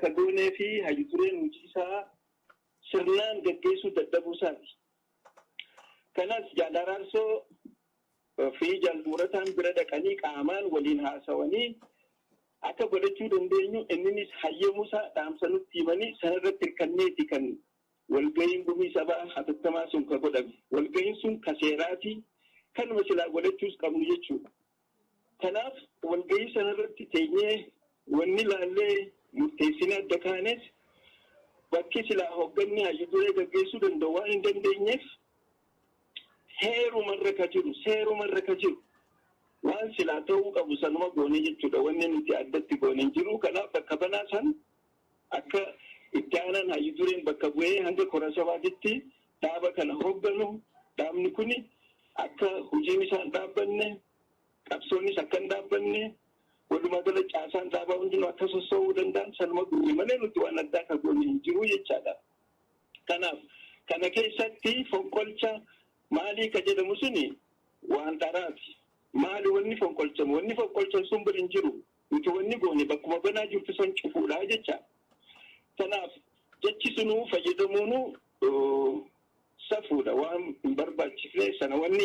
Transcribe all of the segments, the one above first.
ka goonee fi hayyu dureen hojii isaa sirnaan gaggeessuu dadhabuu isaati. Kanas Jaal Araarsoo fi Jaal Muurataan bira dhaqanii qaamaan waliin haasawanii akka godhachuu dandeenyu inninis hayyamuu isaa dhaamsa nutti himanii sanarratti hirkanneeti kan walgahiin gumii sabaa hatattamaa sun ka godhame. Walgahiin sun ka seeraati, kanuma silaa godhachuus qabnu jechuudha. Kanaaf walgahii sanarratti teenyee wanni laallee murteessinee adda kaanes bakki silaa hogganni hayyu duree gaggeessuu danda'u waan hin dandeenyeef heerumarra ka jiru, seerumarra ka jiru waan silaa ta'uu qabu sanuma goonee jechuudha. Wanni nuti addatti goone hin jiru. Kanaaf bakka banaa san akka itti aanaan hayyu dureen bakka bu'ee hanga kora sabaatitti dhaaba kana hogganu, dhaabni kuni akka hojiin isaa hin dhaabbanne, qabsoonis akka hin dhaabbanne, walumaa gala caasaan dhaabaa hundinuu akka sossoo'uu danda'an sanuma goone malee nuti waan addaa ka goone hin jiru jechaadha. Kanaaf kana keessatti fonqolcha maalii ka jedhamu suni waan dharaati. Maali wanni fonqolchamu? Wanni fonqolchan sun bir hin jiru. Nuti wanni goone bakkuma banaa jirtu san cufuudha jecha. Kanaaf jechi sunuu fayyadamuunuu safuudha, waan hin barbaachifne sana wanni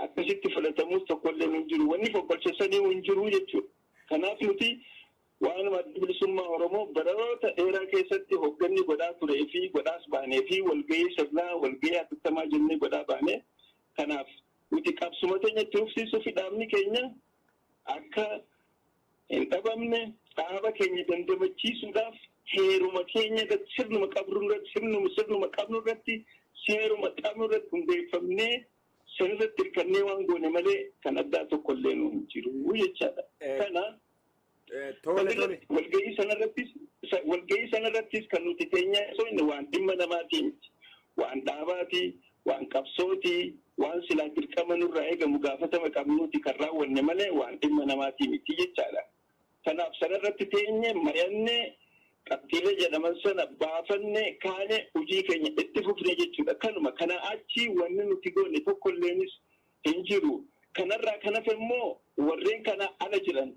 akkasitti fudhatamuus tokkollee hin jiru. Wanni fonqolcha sanii hin jiru jechuudha. Kanaaf nuti waanuma Adda Bilisummaa Oromoo baroota dheeraa keessatti hogganni godhaa turee fi godhaas baanee fi walgahii sirnaa, walgahii hatattamaa jennee godhaa baane. Kanaaf nuti qabsuma teenya itti fufsiisuu fi dhaabni keenya akka hin dhabamne, dhaaba keenya dandamachiisuudhaaf heeruma keenya irratti, sirnuma qabnu irratti, sirnuma qabnu irratti, seeruma qabnu irratti hundeeffamnee sanirratti hirkannee waan goone malee kan addaa tokko illee nu hin jiru jechaadha. Kana Tole tole. Walgahii sanarrattis kan nuti teenyaa osoo inni waan dhimma namaatii miti. Waan dhaabaati, waan qabsooti, waan silaa dirqama nurraa eegamu gaafatama qabnuuti kan raawwanne malee waan dhimma namaatii miti jechaadha. Kanaaf sanarratti teenye mari'annee qabxiilee jedhaman sana baafannee kaanee hojii keenya itti fufne jechuudha. Kanuma kana achi wanni nuti goone tokkolleenis hin jiru. Kanarraa kan hafe immoo warreen kana ala jiran,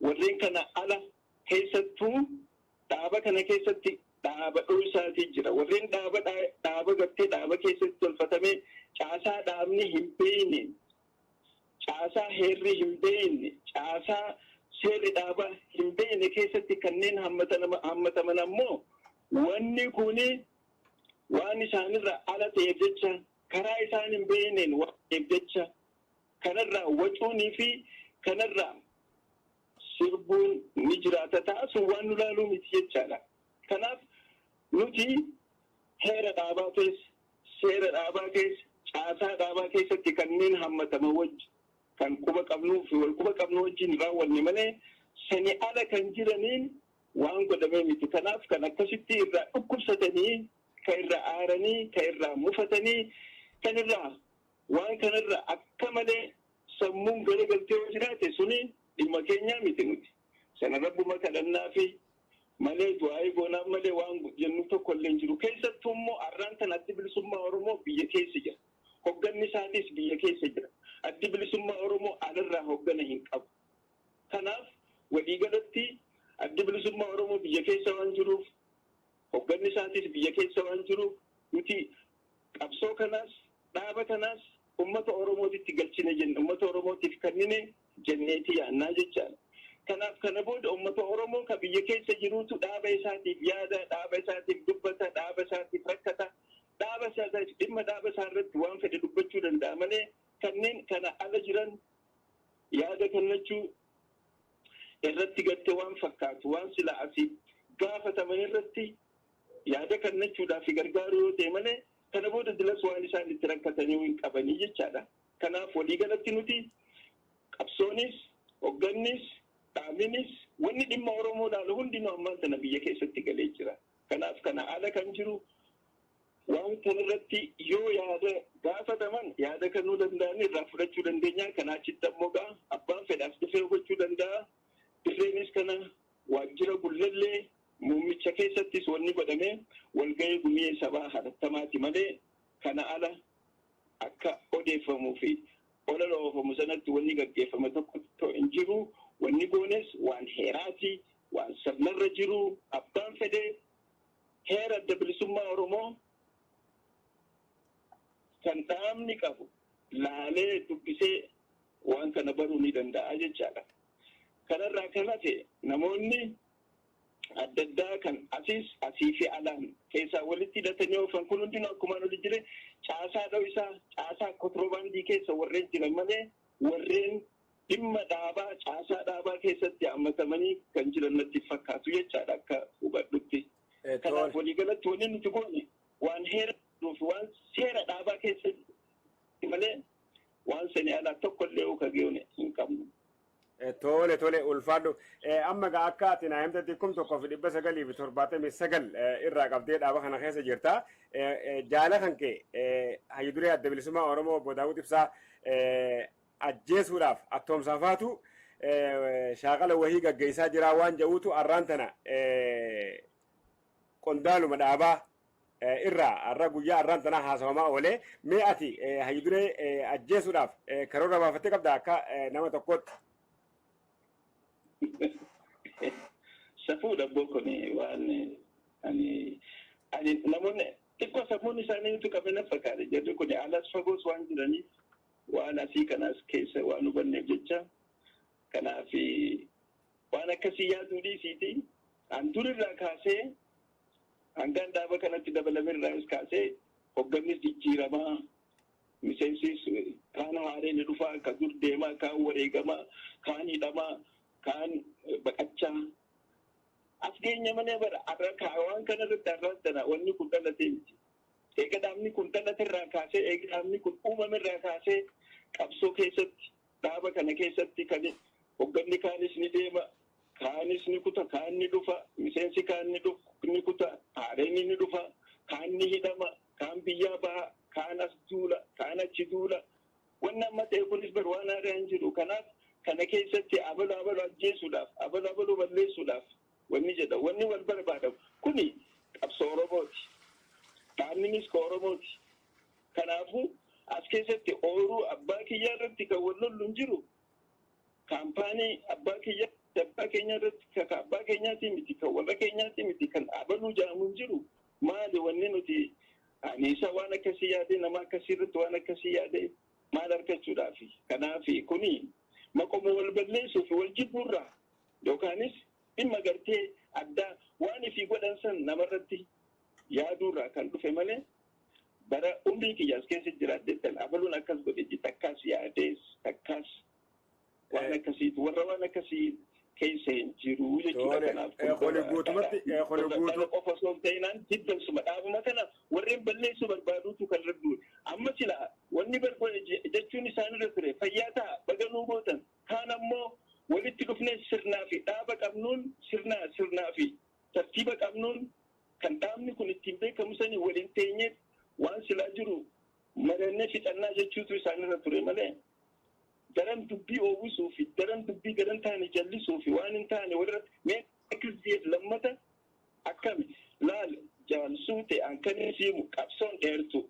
warreen kana ala keessattuu dhaaba kana keessatti dhaaba dho'isaatii jira. Warreen dhaaba gartee dhaaba keessatti tolfatamee caasaa dhaabni hin beekne, caasaa heerri hin beekne, caasaa seerri dhaaba hin beekne keessatti kanneen hammataman ammoo wanni kuni waan isaanirraa ala ta'eef jecha, karaa isaan hin beekneen waan ta'eef jecha, kanarraa wacuunii fi kanarraa sirbuun ni jiraata ta'a, sun waan nu laaluu miti jechaadha. Kanaaf nuti heera dhaabaa keessa, seera dhaabaa keessa, caasaa dhaabaa keessatti kanneen hammataman wajji kan quba qabnuu fi wal quba qabnu wajjin raawwanne malee sani ala kan jiraniin waan godhamee miti. Kanaaf kan akkasitti irraa dhukkubsatanii, kan irraa aaranii, kan irraa mufatanii, kan irraa waan kanarra akka malee sammuun garagaltee yoo jiraate suni dhimma keenyaa miti nuti. Sana rabbuma kadhannaa fi malee, du'aayii goonaaf malee waan jennu tokko illee hin jiru. Keessattuu immoo arraan tan Addi Bilisummaa Oromoo biyya keessa jira. Hogganni isaatis biyya keessa jira. Addi Bilisummaa Oromoo alarraa hoggana hin qabu. Kanaaf waliigalatti Addi Bilisummaa Oromoo biyya keessa waan jiruuf, hogganni isaatis biyya keessa waan jiruuf, nuti qabsoo kanaas dhaaba kanaas ummata Oromootitti galchine jenne, ummata Oromootiif kennine jenneeti yaannaa jechaadha. Kanaaf kana booda ummata Oromoo ka biyya keessa jiruutu dhaaba isaatiif yaada, dhaaba isaatiif dubbata, dhaaba isaatiif rakkata, dhaaba isaatiif dhimma dhaaba isaa irratti waan fedhe dubbachuu danda'a malee kanneen kana ala jiran yaada kennachuu irratti gatte waan fakkaatu waan sila asii gaafataman irratti yaada kennachuudhaaf gargaaruu yoo ta'e malee kana booda dilas waan isaan itti rakkatanii hin qabanii jechaadha. Kanaaf waliigalatti nuti qabsoonis, hoggannis, dhaabinis, wanni dhimma Oromoo ilaalu hundinuu ammaan tana biyya keessatti galee jira. Kanaaf kana ala kan jiru waan kanarratti yoo yaada gaafataman yaada kennuu danda'an irraa fudhachuu dandeenya. Kana achitti ammoo gaa abbaan fedhaas dhufee hubachuu danda'a. Dirreenis kana waajjira Gullallee muummicha keessattis wanni godhame walgahii gumii sabaa hatattamaati malee kana ala akka odeeffamuu fi olola oofamu sanatti wanni gaggeeffame tokko hin jiru. Wanni goones waan heeraati. Waan sirnarra jiru, abbaan fedhe heera Adda Bilisummaa Oromoo kan dhaabni qabu laalee dubbisee waan kana baruu ni danda'a jechaadha. Kanarraa kan hafe namoonni adda addaa kan asiis asii fi alaan keessaa walitti hidhatanii oofan kun hundinuu akkuma oli jire caasaa dho'isaa, caasaa kontiroobaandii keessa warreen jiran malee warreen dhimma dhaabaa, caasaa dhaabaa keessatti hammatamanii kan jiran natti fakkaatu jechaadha akka hubadhutti. Kanaaf waliigalatti wanni nuti goone waan heera fi waan seera dhaabaa keessa malee waan sanii alaa tokkollee ka goone hin qabnu. Tole tole, ulfaadhu. Amma gaa akka ati naa himtetti 1979 irraa qabdee dhaaba kana keessa jirta. Jaala kan kee hayyu duree Adda Bilisummaa Oromoo Obbo Daawud Ibsaa ajjeesuudhaaf attoomsaafaatu shaakala wahii gaggeessaa jira waan jedhuutu arraan tana qondaaluma dhaabaa irraa har'a guyyaa arraan tanaa haasawamaa oolee. Mee ati hayyu duree ajjeesuudhaaf karoora baafattee qabda akka nama tokkootti? Safuudha abboo, kun waan ani namoonni xiqqoo sammuun isaanii nuti qabne fakkaate. Jarri kun alas fagoos waan jiraniif waan asii kanaas keessa waan hubanneef jecha, kanaaf waan akkasii yaaduu dhiisiiti. An durirraa kaasee, hangaan dhaaba kanatti dabalamerraas kaasee, hoggannis jijjiiramaa, miseensis kaan haareen dhufaa, ka dur deemaa, kaan wareegamaa, kaan hidhamaa, kaan baqachaa as geenya malee bara har'a waan kana irratti har'aan tana wanni kun dhalatee miti. Eega dhaabni kun dhalate irraa kaasee, eega dhaabni kun uumame irraa kaasee, qabsoo keessatti, dhaaba kana keessatti kan hogganni kaanis ni deema, kaanis ni kuta, kaan ni dhufa, miseensi kaan ni dhufu ni kuta, haareen ni dhufa, kaan ni hidhama, kaan biyyaa baha, kaan as duula, kaan achi duula. Wanni amma ta'e kunis bar waan haaraa hin jiru. Kanaaf kana keessatti abalu abalu ajjeesuudhaaf, abalu abalu balleessuudhaaf wanni jedha, wanni wal barbaadamu kuni qabsoo Oromooti. Dhaabninis ka Oromooti. Kanaafuu as keessatti ooyiruu abbaa kiyyaa irratti kan wal lollu hin jiru. Kaampaanii abbaa kiyyaa, abbaa keenyaa irratti, kan abbaa keenyaati miti, kan warra keenyaati miti, kan abaluu jedhamu hin jiru. Maali wanni nuti ani isa waan akkasii yaadee, nama akkasii irratti waan akkasii yaadee maal argachuudhaafi? Kanaaf kuni maqoma wal balleessuu fi wal jibbuurraa yookaanis dhimma gartee addaa waan ifii godhan san namarratti yaaduurraa kan dhufe malee, bara umrii kiyyaas keessa jiraadhettan abaluun akkas godhe takkaas yaadees takkaas waan akkasiitu warra waan akkasii keessa hin jiru jechuudha. Kanaaf kuni guutumatti kuni guutuu qofa osoo hin ta'inaan jibbansuma dhaabuma kana warreen balleessuu barbaaduutu kan irra amma sila wanni barbaade jechuun isaanirra ture fayyaa ta'a, baga nuu gootan. Kaan ammoo walitti dhufnee sirnaa fi dhaaba qabnuun, sirnaa fi tartiiba qabnuun, kan dhaabni kun ittiin beekamu sanii waliin teenyee waan silaa jiru marannee fixannaa jechuutu isaanirra ture malee, daran dubbii oowwisuu fi daran dubbii garan taane jallisuu fi waan hin taane walirratti mee akkas jeef lammata akkami laal jaalsuu ta'e an siimu. Qabsoon dheertu,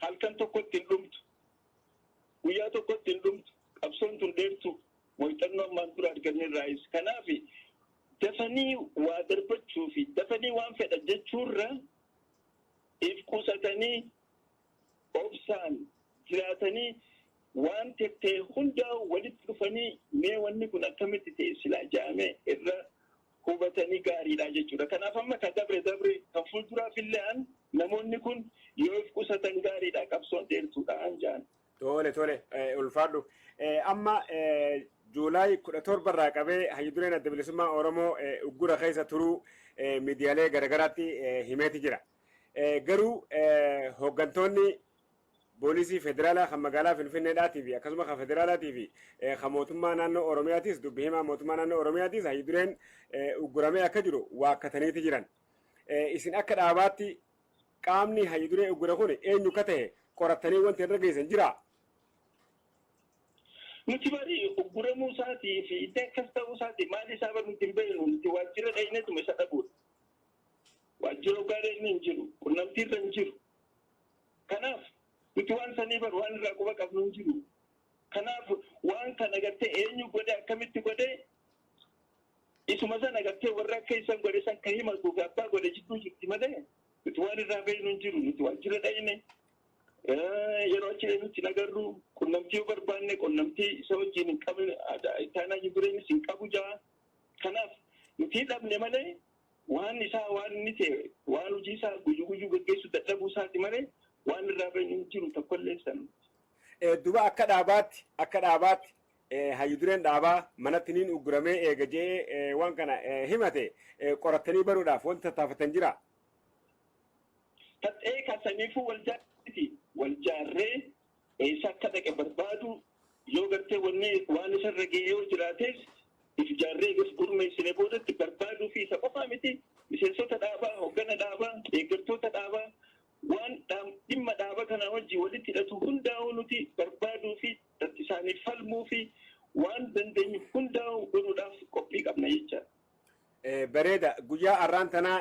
halkan tokkotti hin dhumtu, guyyaa tokkotti hin dhumtu. Qabsoon tun dheertu, muuxannoo ammaan dura arganne irraayis. Kanaaf dafanii waa darbachuu fi dafanii waan fedhan jechuurra if qusatanii obsaan jiraatanii waan tettee hundaa walitti dhufanii mee wanni kun akkamitti ta'e silaa ja'ame irra hubatanii gaariidha jechuudha. Kanaaf amma kan dabre dabre, kan fuulduraaf illee an namoonni kun yoo if qusatan gaariidha, qabsoon dheertuudha an ja'an. Tole tole, ulfaadhu. Amma Juulaay 17 irraa qabee hayyu dureen Adda Bilisummaa Oromoo uggura keessa turuu miidiyaalee garaagaraatti himeeti jira. Garuu hooggantoonni poolisii federaalaa kan magaalaa Finfinneedhaatii fi akkasuma kan federaalaatii fi kan mootummaa naannoo Oromiyaatis, dubbi himaa mootummaa naannoo Oromiyaatis, hayyu dureen ugguramee akka jiru waakkataniiti jiran. Isin akka dhaabaatti qaamni hayyu duree uggure kun eenyu akka ta'e qorattanii wanti irra geessan jiraa? Nuti bari ugguramuu isaatii fi iddoo akkas ta'uu isaatii maal isaa bar nuti hin beeknu. Nuti waajjira dhayneetuma isa dhabuudha. Waajjira hoggaa dhayne hin jiru. Qunnamtii irra hin jiru. Kanaaf nuti waan sanii bar waan irraa quba qabnu hin jiru. Kanaaf waan kana gartee eenyu godhe, akkamitti godhe. Isuma sana gartee warra akka isaan godhe san kan himatu fi abbaa godhe jidduu jirti malee nuti waan irraa beeknu hin jiru. Nuti waajjira dhayne, yeroo achi nuti nagarru qunnamtii yoo barbaanne qunnamtii isa wajjin hin qabne, ittaanaa jireenyis hin qabu jaa. Kanaaf nuti dhabne malee waan isaa, waan inni ta'e, waan hojii isaa guyyuu guyyuu gaggeessu dadhabuu isaati malee waan irraa beeknu hin jiru tokkollee sana. Duba akka dhaabaatti hayyu dureen dhaabaa manatti niin ugguramee eega jee waan kana himate, qorattanii baruudhaaf wanti tattaafatan jira. Taxee kaasaniifuu wal jaarriti, wal jaarree eessa akka dhaqe barbaadu, yoo gartee wanni waan isarra ga'e yoo jiraates, if jaarree if gurmeessine boodatti barbaaduu fi isa qofaa miti, miseensota dhaabaa, hoggana dhaabaa, deeggartoota dhaabaa, waan dhimma dhaaba kanaa wajjin walitti hidhatu hundaa'uu nuti barbaaduu fi isaaniif falmuu fi waan dandeenyu hundaa'uu godhuudhaaf qophii qabna jecha. Bareeda. Guyyaa har'aan tanaa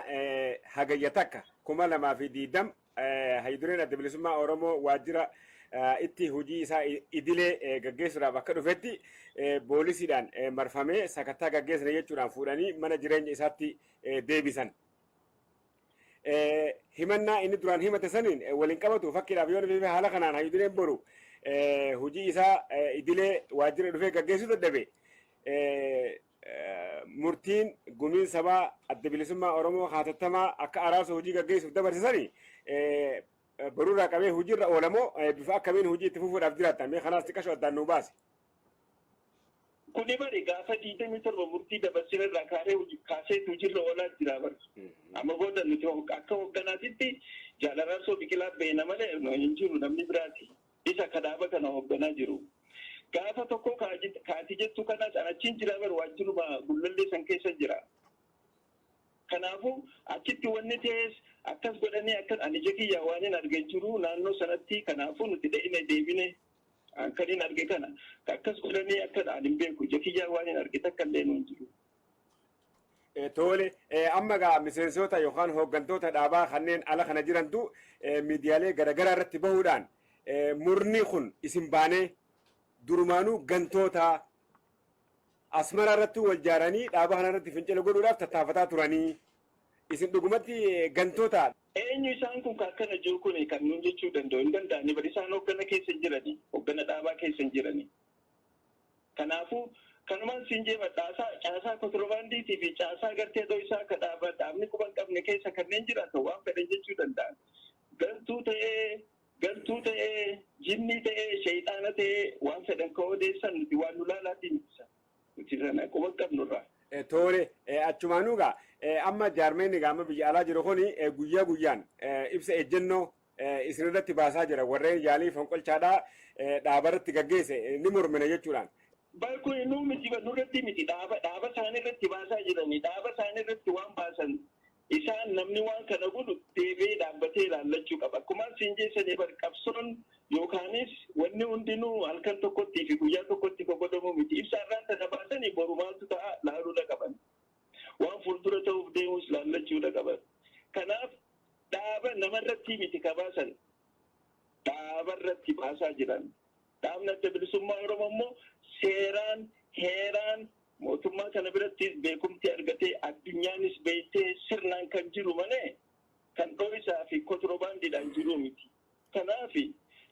Hagayya 1, 2020 hayyudureen Adda Bilisummaa Oromoo waajjira itti hojii isaa idilee gaggeessuudhaaf akka dhufetti poolisiidhaan marfamee sakattaa gaggeessine jechuudhaan fuudhanii mana jireenya isaatti deebisan. Himannaa inni duraan himate saniin waliin qabatu. Fakkiidhaaf yoo dhufe haala kanaan hayyudureen boru hojii isaa idilee waajjira dhufee gaggeessuu dadhabe, murtiin gumiin sabaa Adda Bilisummaa Oromoo hatattamaa akka araarsa hojii gaggeessuuf dabarsisanii boruurraa qabee hojiirra oolamoo, bifa akkamiin hojii itti fufuudhaaf jiraattan? Mee kanaas xiqqasho addaan nuu baase. Kuni bari gaafa 27 murtii dabarsine irraa kaasee kaasee hojiirra oolaa jira bara. Amma booda nuti akka hogganaatitti Jaal Araarsoo Biqilaa beena malee hin jiru namni biraati. Isa kadaaba kana hoogganaa jiru. Gaafa tokko kaati jettu kanas achiin jira bar, waajjiruma Gullallee san keessa jira. Kanaafuu achitti wanni ta'es akkas godhanii akkas ani ija waan hin arge jiru naannoo sanatti. Kanaafuu nuti dha'ine deebine kan hin arge kana akkas godhanii akka ani hin beeku, ija kiyyaa waan hin arge takka illee nu hin jiru. Tole, amma gaa miseensota yookaan hooggantoota dhaabaa kanneen ala kana jirantu miidiyaalee garaagaraa irratti bahuudhaan murni kun isin baanee durumaanuu gantoota Asmaraa irratti wal jaaranii dhaaba kana irratti fincila godhuudhaaf tattaafataa turanii, isin dhugumatti gantoota. Eenyu isaan kun akkana jiru kun kan nuun jechuu danda'u hin danda'ani bari. Isaan hoggana keessa hin jirani, hoggana dhaabaa keessa hin jirani. Kanaafuu kanumaan siin jeema, caasaa caasaa kontiroobaandiitii fi caasaa gartee dho'isaa akka dhaaba dhaabni quba hin qabne keessa kanneen jiraatan waan fedhan jechuu danda'an. Gantuu ta'ee, galtuu ta'ee, jinnii ta'ee, sheeyxaana ta'ee, waan fedhan ka odeessan nuti waan nu laalaatiin ibsa. Nuti sana quba hin qabnurraa. Tole, achumaanuu gaa amma jaarmeenni gaa amma biyya alaa jiru kuni guyyaa guyyaan ibsa ejjennoo isinirratti baasaa jira, warreen yaalii fonqolchaadhaa dhaabarratti gaggeesse ni mormina jechuudhaan. Barkun nuu miti, nurratti miti, dhaaba isaanii irratti baasaa jiranii. Dhaaba isaanii irratti waan baasan isaan namni waan kana godhu deebi'ee dhaabbatee ilaallachuu qaba. Akkuma siin jeessanii bar, qabsoon yookaanis wanni hundinuu halkan tokkotti fi guyyaa tokkotti kan godhamu miti. Ibsa irraan tana baasanii boru maaltu ta'a laaluudha qaban. Waan fuuldura ta'uuf deemus laallachuudha qaban. Kanaaf dhaaba namarratti miti ka baasan, dhaaba irratti baasaa jiran. Dhaabni Adda Bilisummaa Oromoo immoo seeraan, heeraan, mootummaa kana biratti beekumtii argatee, addunyaanis beektee sirnaan kan jiru malee kan dho'isaa fi kontiroobaandiidhaan jiru miti. Kanaaf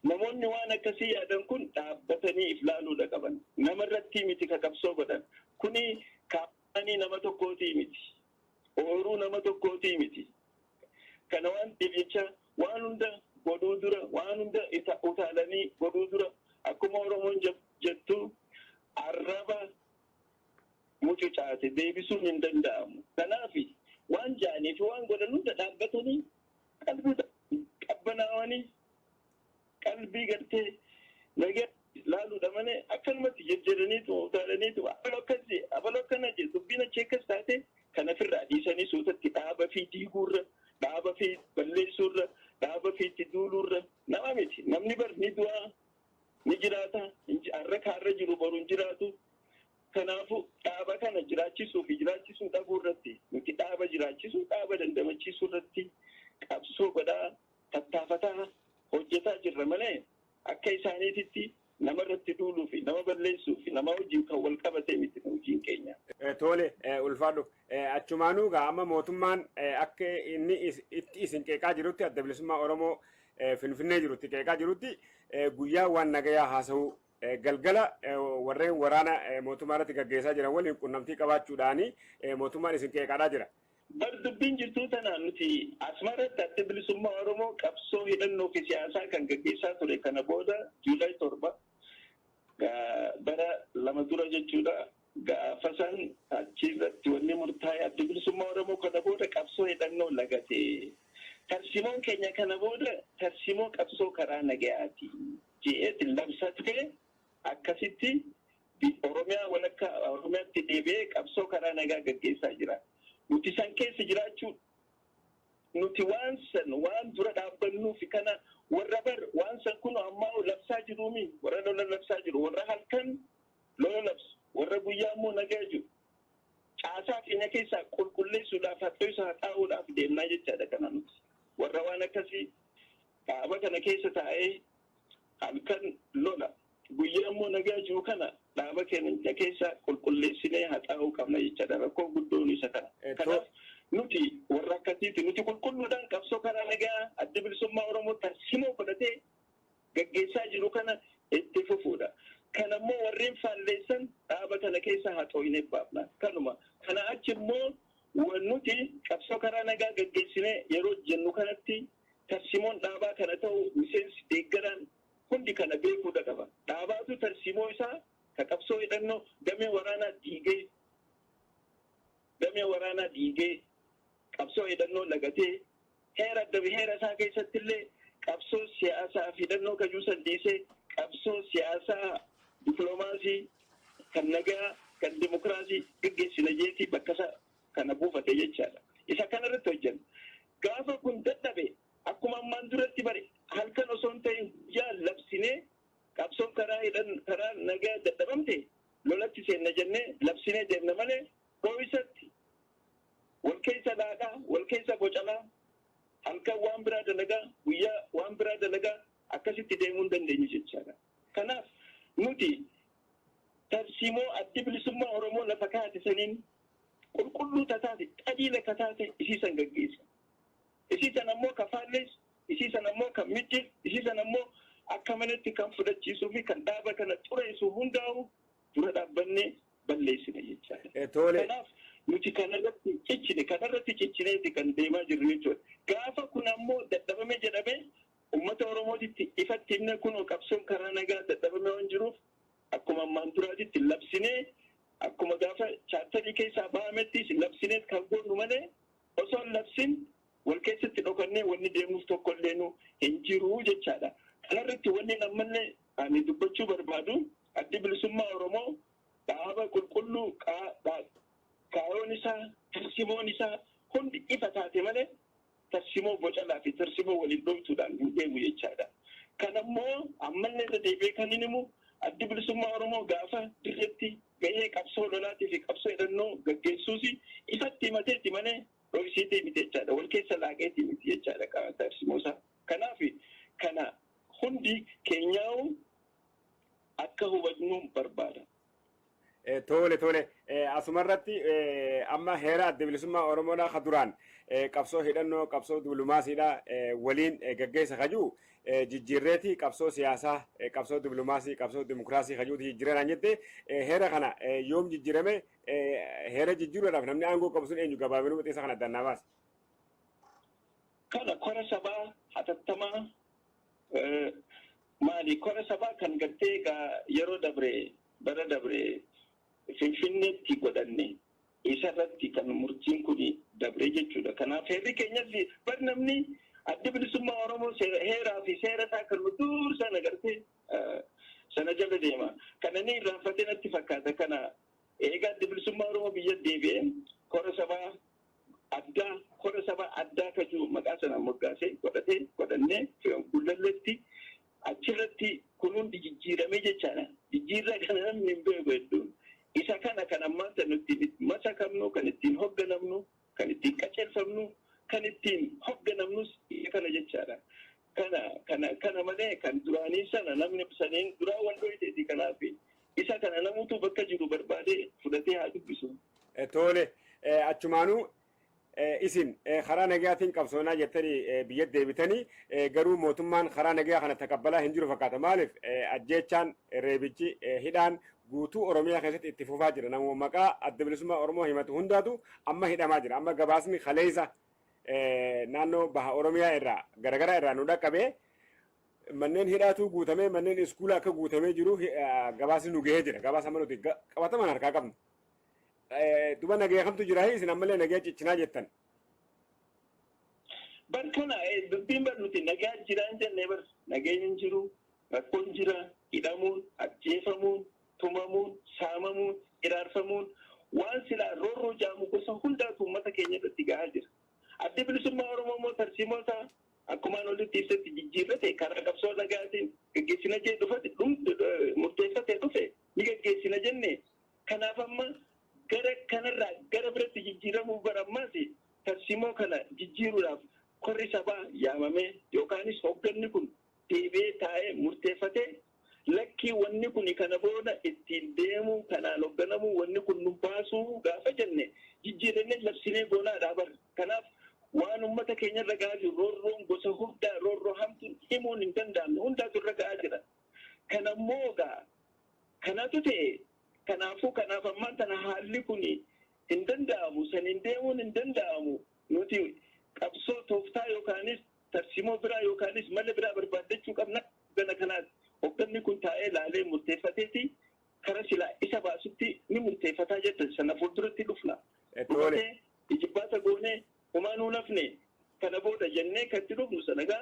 namoonni waan akkasii yaadan kun dhaabbatanii if laaluudha qaban. Namarratti miti ka qabsoo godhan. Kuni kaampaanii nama tokkootii miti. Ooyiruu nama tokkootii miti. Kana waan ta'eef jecha waan hunda godhuu dura, waan hunda utaalanii godhuu dura, akkuma Oromoon jettu, arraba mucucaate deebisuun hin danda'amu. Kanaaf waan ja'anii fi waan godhan hunda dhaabbatanii qalbii qabbanaawanii qalbii gartee nagaa laaluudha malee akkanumatti jejjedhaniitu utaalaniitu abaloo akkas abaloo akkana jedhu, dubbiin achi akkas taate, kan ofirraa dhiisanii suutatti dhaaba fi diiguurra, dhaaba fi balleessuurra, dhaaba fi itti duuluurra nama miti. Namni bar ni du'aa, ni jiraata. Har'a kaarra jiru boru hin jiraatu. Kanaafuu dhaaba kana jiraachisuu fi jiraachisuu dhabuu irratti nuti dhaaba jiraachisuu, dhaaba dandamachiisuu irratti qabsoo godhaa, tattaafataa, hojjetaa jirra malee akka isaaniititti Nama irratti duuluu fi nama balleessuu fi nama wajjin kan wal qabatee miti hojiin keenya. Tole, ulfaadhu. Achumaanuu gaa amma mootummaan akka inni itti isin qeeqaa jirutti, Adda Bilisummaa Oromoo Finfinnee jirutti qeeqaa jirutti, guyyaa waan nagayaa haasa'uu, galgala warreen waraana mootummaa irratti gaggeessaa jiran waliin qunnamtii qabaachuudhaani mootummaan isin qeeqaadhaa jira. Bar dubbiin jirtuu tana, nuti asumarratti Adda Bilisummaa Oromoo qabsoo hidhannoo fi siyaasaa kan gaggeessaa ture kana booda Juulaay 7, bara 2 dura jechuudha. Gaafa san achirratti wanni murtaa'e, Adda Bilisummaa Oromoo kana booda qabsoo hidhannoo lagate. Tarsimoon keenya kana booda tarsimoo qabsoo karaa nagayaati je'eeti labsatee, akkasitti Oromiyaa walakkaa Oromiyaatti deebi'ee qabsoo karaa nagaa gaggeessaa jira. Nuti san keessa jiraachuu, nuti waan san waan dura dhaabbannuuf kana warra bar waan san kun ammaa labsaa jiruumi, warra lola labsaa jiru, warra halkan lola labsu, warra guyyaa immoo nagaa jiru. Caasaa keenya keessaa qulqulleessuudhaaf, haxoisa haxaa'uudhaaf deemnaa jechaadha kana nuti. Warra waan akkasii dhaaba kana keessa taa'ee halkan lola, guyyaa immoo nagaa jiru kana dhaaba keenya keessa qulqulleessinee haxaa'uu qabna jechaadha. Rakkoo guddoon isa kana. Kanaaf nuti warra akkasiiti. Nuti qulqulluudhaan qabsoo karaa nagaa Adda Bilisummaa Oromoo tarsimoo godhatee gaggeessaa jiru kana itti fufuudha. Kana immoo warreen faalleessan dhaaba kana keessa haxooyinee baafna. Kanuma. Kana achi immoo nuti qabsoo karaa nagaa gaggeessinee yeroo jennu kanatti tarsimoon dhaabaa kana ta'u miseensi deeggaraan hundi kana beekuudha qaba. Dhaabaatu tarsimoo isaa ka qabsoo hidhannoo damee waraanaa diigee, qabsoo hidhannoo lagatee, heera heera isaa keessatti illee qabsoo siyaasaa fi hidhannoo kajuusan dhiisee qabsoo siyaasaa, diploomaasii, kan nagaa, kan dimokiraasii gaggeessina jeetii bakka isa kana buufate jechaadha. Isa kanarratti hojjenna. Gaafa kun dadhabe, akkuma ammaan duratti bare, halkan osoo hin ta'in guyyaa labsinee, qabsoon karaa hidhan karaa nagaa dadhabamte lolatti seenna jennee labsinee deemna malee, dho'isatti wal keessa dhaadhaa, wal keessa bocalaa, halkan waan biraa dalagaa, guyyaa waan biraa dalagaa akkasitti deemuu hin dandeenyu jechaadha. Kanaaf nuti tarsiimoo Addi Bilisummaa Oromoo lafa kaa'ate saniin qulqulluu tataate, qajeela kataate, isiisan gaggeessa. Isiisan ammoo ka faalleessu, isiisan ammoo kan mijjeessu, isiisan ammoo akka manatti kan fudhachiisuu fi kan dhaaba kana xureessu hundaa'u dura dhaabbannee balleessina jechaadha. Tole. Kanaaf nuti kanarratti ciccineeti kan deemaa jirru jechuudha. Gaafa kun ammoo dadhabame jedhamee, uummata Oromootitti ifatti himne, kun qabsoon karaa nagaa dadhabame waan jiruuf, akkuma ammaan duraatitti labsinee, akkuma gaafa chaartarii keessaa bahamettis labsinee kan goonu malee, osoo hin labsin wal keessatti dhokannee wanni deemuuf tokko illee nu hin jiru jechaadha. Kanarratti wanni ammallee ani dubbachuu barbaadu, Addi Bilisummaa Oromoo dhaaba qulqulluu, kaayoon isaa, tarsimoon isaa hundi ifa taate malee, tarsimoo bocalaa fi tarsimoo waliin dhooftuudhaan hin deemu jechaadha. Kanammoo ammallee irra deebi'ee kan inni himu, Addi Bilisummaa Oromoo gaafa dirreetti gahee qabsoo lolaatii fi qabsoo hidhannoo gaggeessuus ifatti himateeti malee dhoksiitee miti jechaadha. Wal keessa laaqeetii miti jechaadha tarsimoo isaa. Kanaaf kana hundi keenyaa'u akka hubannu barbaada. Tole, asumarratti amma heera Adda Bilisummaa Oromoodhaa ka duraan qabsoo hidhannoo, qabsoo dippiloomaasiidha waliin gaggeessa kajuu jijjiirreeti, qabsoo siyaasaa, qabsoo dippiloomaasii, qabsoo dimokiraasii kajuuti jijjiirraan jette, heera kana yoom jijjiirame? Heera jijjiiruudhaaf namni aangoo qabu sun eenyu? Gabaabinuu isa kana addaan naa baase. Kana kora sabaa hatattamaa maali, kora sabaa kan gartee yeroo dabre, bara dabre Finfinneetti godhanne, isarratti kan murtiin kun dabre jechuudha. Kanaaf heerri keenyas bar namni Adda Bilisummaa Oromoo heeraa fi seera isaa kan dur sana gartee sana jala deema. Kana ni irraanfatee natti fakkaata. Kana egaa Adda Bilisummaa Oromoo biyya deebi'ee kora sabaa addaa kajuu maqaa sana moggaasee godhatee godhannee Gullalleetti achirratti kun hundi jijjiiramee jechaadha. Jijjiirraa kana namni hin beeku hedduun. Isa kana kan ammaan sana ittiin masakamnu, kan ittiin hoogganamnu, kan ittiin qajeelfamnu, kan ittiin hoogganamnus isa kana jechaadha. Kana malee kan duraanii sana namni saniin duraa wal dhoyiteeti. Kanaaf isa kana namutu bakka jiru barbaadee fudhatee haa dubbisu. Tole, achumaanuu isin karaa nagayaatiin qabsoonaa jettanii biyya deebitanii, garuu mootummaan karaa nagayaa kana taqabbalaa hin jiru fakkaata. Maaliif ajjeechaan, reebichi, hidhaan guutuu Oromiyaa keessatti itti fufaa jira. Namuma maqaa Adda Bilisummaa Oromoo himatu hundaatu amma hidhamaa jira. Amma gabaasni kaleessa naannoo baha Oromiyaa irraa garagaraa irraa nu dhaqqabee, manneen hidhaatu guutamee, manneen iskuula akka guutamee jiru gabaasni nu gahee jira. Gabaasa amma nuti qabataman harkaa qabnu. Duba nagaya kamtu jira? Isin ammallee nagaya ciccinaa jettan. Bar kana dubbiin bar nuti nagaa jiraan jennee, bar nageenyi hin jiru, rakkoon jira, hidhamuun, ajjeefamuun, tumamuun, saamamuun, iraarfamuun, waan silaa roorroo jaamu gosa hundaatu uummata keenya irratti gahaa jira. Addi Bilisummaa Oromoo immoo tarsiimoo isaa akkumaan olitti ibsatti jijjiirrate, karaa qabsoo nagaatiin gaggeessina jee dhufate, murteeffatee dhufe ni gaggeessina jenne. Kanaaf amma gara kanarraa gara biratti jijjiiramuuf bara ammaas tarsiimoo kana jijjiiruudhaaf korri sabaa yaamamee yookaanis hoogganni kun deebi'ee taa'ee murteeffatee, lakkii, wanni kun kana booda ittiin deemuu, kanaan hoogganamuu, wanni kun nu baasuu gaafa jenne jijjiirannee labsinee goonaadhaa bar. Kanaaf waan uummata keenya irra gahaa jiru, roorroon gosa hundaa, roorroo hamtuun himuun hin danda'amne hundaatu irra gahaa jira. Kanammoo gaa kanatu ta'e. Kanaafuu kanaaf ammaan tana haalli kun hin danda'amu, saniin deemuun hin danda'amu, nuti qabsoo tooftaa yookaanis tarsiimoo biraa yookaanis mala biraa barbaaddachuu qabna. Gana kanaati hoogganni kun taa'ee laalee murteeffateeti kara silaa isa baasutti ni murteeffataa jetta, sana fuulduratti dhufna. Dhufatee ijibbaata goonee homaa nuu nafne kana booda jennee kan itti dhufnu sanagaa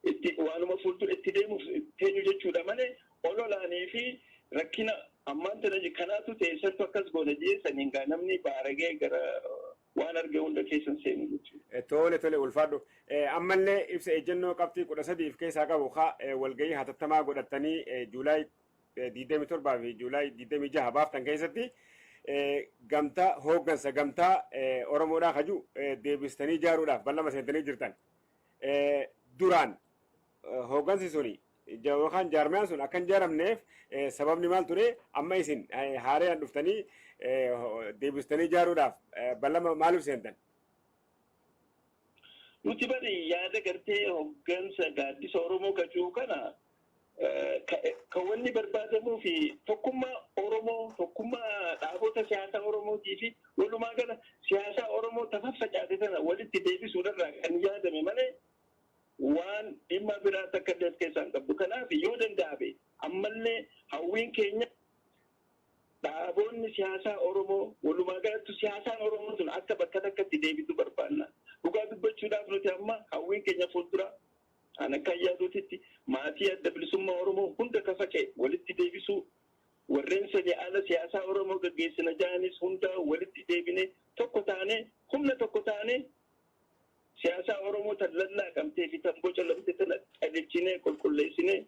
itti waanuma fuuldura itti deemuuf teenyu jechuudha malee, ololaanii fi rakkina ammaan tana kanaatu ta'e, santu akkas goona jee saniin gaa namni baaragee gara waan arge hunda keessan seenu jechuudha. Tole, ulfaadhu. Ammallee ibsa ejjennoo qabxii 13 keessaa qabu haa walgahii hatattamaa godhattanii July 27 fi July 26 baaftan keessatti, gamtaa hooggansa gamtaa Oromoodhaa kaju deebistanii ijaaruudhaaf bal'ama seentanii jirtan. Duraan hooggansi suni yookaan jaarmiyaan sun akka hin ijaaramneef sababni maal ture? Amma isin haaraan dhuftanii deebistanii ijaaruudhaaf bal'ama maaliif seentan? Nuti bari yaada gartee hooggansa gaaddisa Oromoo kajuu kana kan wanni barbaadamuu fi tokkummaa Oromoo, tokkummaa dhaabota siyaasaa Oromootii fi walumaa gala siyaasaa Oromoo tafaffacaate sana walitti deebisuudharraa kan yaadame malee waan dhimma biraa takka illee of keessaa hin qabdu. Kanaaf yoo danda'ame ammallee hawwiin keenya dhaaboonni siyaasaa Oromoo, walumaa galatti siyaasaan Oromoo sun akka bakka takkatti deebitu barbaanna. Dhugaa dubbachuudhaaf nuti amma hawwiin keenya fuuldura, an akka yaaduutitti, maatii Adda Bilisummaa Oromoo hunda ka faca'e walitti deebisuu, warreen sadi ala siyaasaa Oromoo gaggeessina ja'anis hunda walitti deebine, tokko taane, humna tokko taane, siyaasaa Oromoo tan lallaaqamtee fi tan bocolamte tana qajeelchinee qulqulleessinee,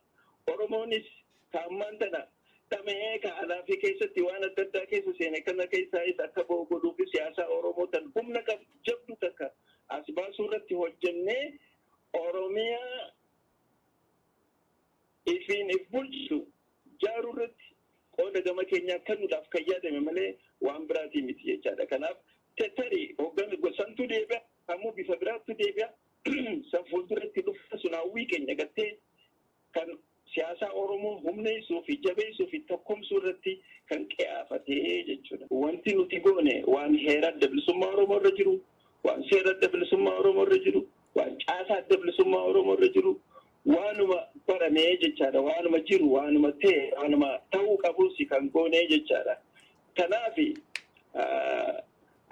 Oromoonis kaammaan tana dhama'ee ka alaa fi keessatti waan adda addaa keessa seene kana keessaayis akka ba'u godhuu fi siyaasaa Oromoo tan humna qabdu jabdu takka as baasuu irratti hojjennee, Oromiyaa ifiin if bulchitu jaaruu irratti qooda gama keenyaa kennuudhaaf kan yaadame malee waan biraatii miti jechaadha. Kanaaf tarii hoogganni gosantu deebi'a, ammoo bifa biraattu deebi'a. San fuulduratti dhufa, sun hawwii keenya gartee kan siyaasaa Oromoo humneessuu fi jabeessuu fi tokkomsuu irratti kan qiyaafatee jechuudha. Wanti nuti goone waan heera Adda Bilisummaa Oromoo irra jiru, waan seera Adda Bilisummaa Oromoo irra jiru, waan caasaa Adda Bilisummaa Oromoo irra jiru, waanuma baramee jechaadha. Waanuma jiru, waanuma ta'e, waanuma ta'uu qabus kan goone jechaadha. Kanaaf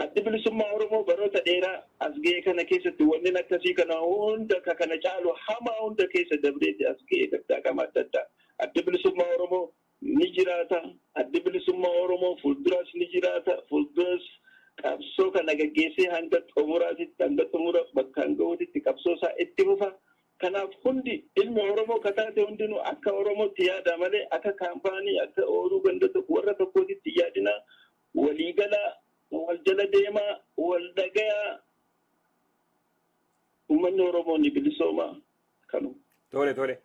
Addi Bilisummaa Oromoo baroota dheeraa as ga'e kana keessatti wanneen akkasii kana hunda, ka kana caalu hamaa hunda keessa dabreeti as ga'e, daddaaqama adda addaa. Addi Bilisummaa Oromoo ni jiraata. Addi Bilisummaa Oromoo fuulduras ni jiraata. Fuulduras qabsoo kana gaggeessee hanga xumuraatitti, hanga xumura bakkaan gahuutitti qabsoo isaa itti fufa. Kanaaf hundi ilmi Oromoo ka taate hundinuu akka Oromootti yaada malee akka kaampaanii, akka ooluu ganda tokko warra tokkootitti yaadina. Waliigala wal jala deemaa, wal dhagayaa, uummanni Oromoo ni bilisooma kanuma. Tole tole,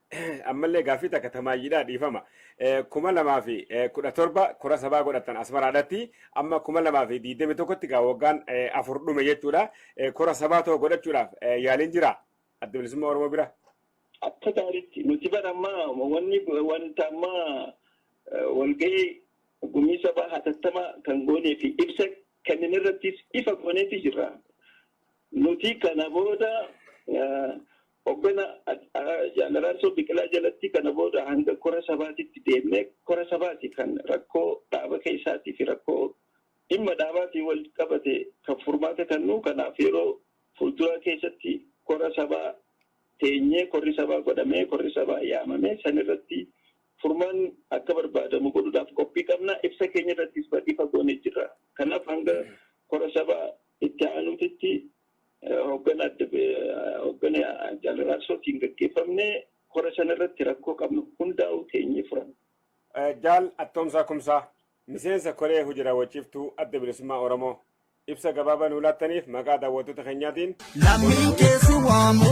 ammallee gaaffii takka tamaayyiidhaa, dhiifama. 2017 kora sabaa godhatan Asmaraadhaatti. Amma 2021tti gaa waggaan 4 dhume jechuudha. Kora sabaa ta'u godhachuudhaaf yaaliin jira Adda Bilisummaa Oromoo bira? Akka gaariitti nuti bara ammaa wanni wanta ammaa walgahii gumii sabaa hatattamaa kan goonee fi ibsa kanneen irrattis ifa gooneeti jirra. Nuti kana booda hoggana Jaal Araarsoo Biqilaa jalatti kana booda hanga kora sabaatitti deemnee, kora sabaati kan rakkoo dhaaba keessaatii fi rakkoo dhimma dhaabaatiin wal qabate kan furmaata kennu. Kanaaf yeroo fuulduraa keessatti kora sabaa teenyee, korri sabaa godhamee, korri sabaa yaamamee, san irratti furmaan akka barbaadamu godhuudhaaf qophii qabna. Ibsa keenya irrattis ifa goonee jirra. Kanaaf hanga kora sabaa itti aanuutitti hoggana hoggana Jaal Araarsootiin gaggeeffamne kora sana irratti rakkoo qabnu hundaa'u teenyee furan. Jaal Attoomsaa Kumsaa, miseensa koree hojii raawwachiiftuu Adda Bilisummaa Oromoo, ibsa gabaabaa nuu laattaniif maqaa daawwattoota keenyaatiin Lammiin keessi waamu.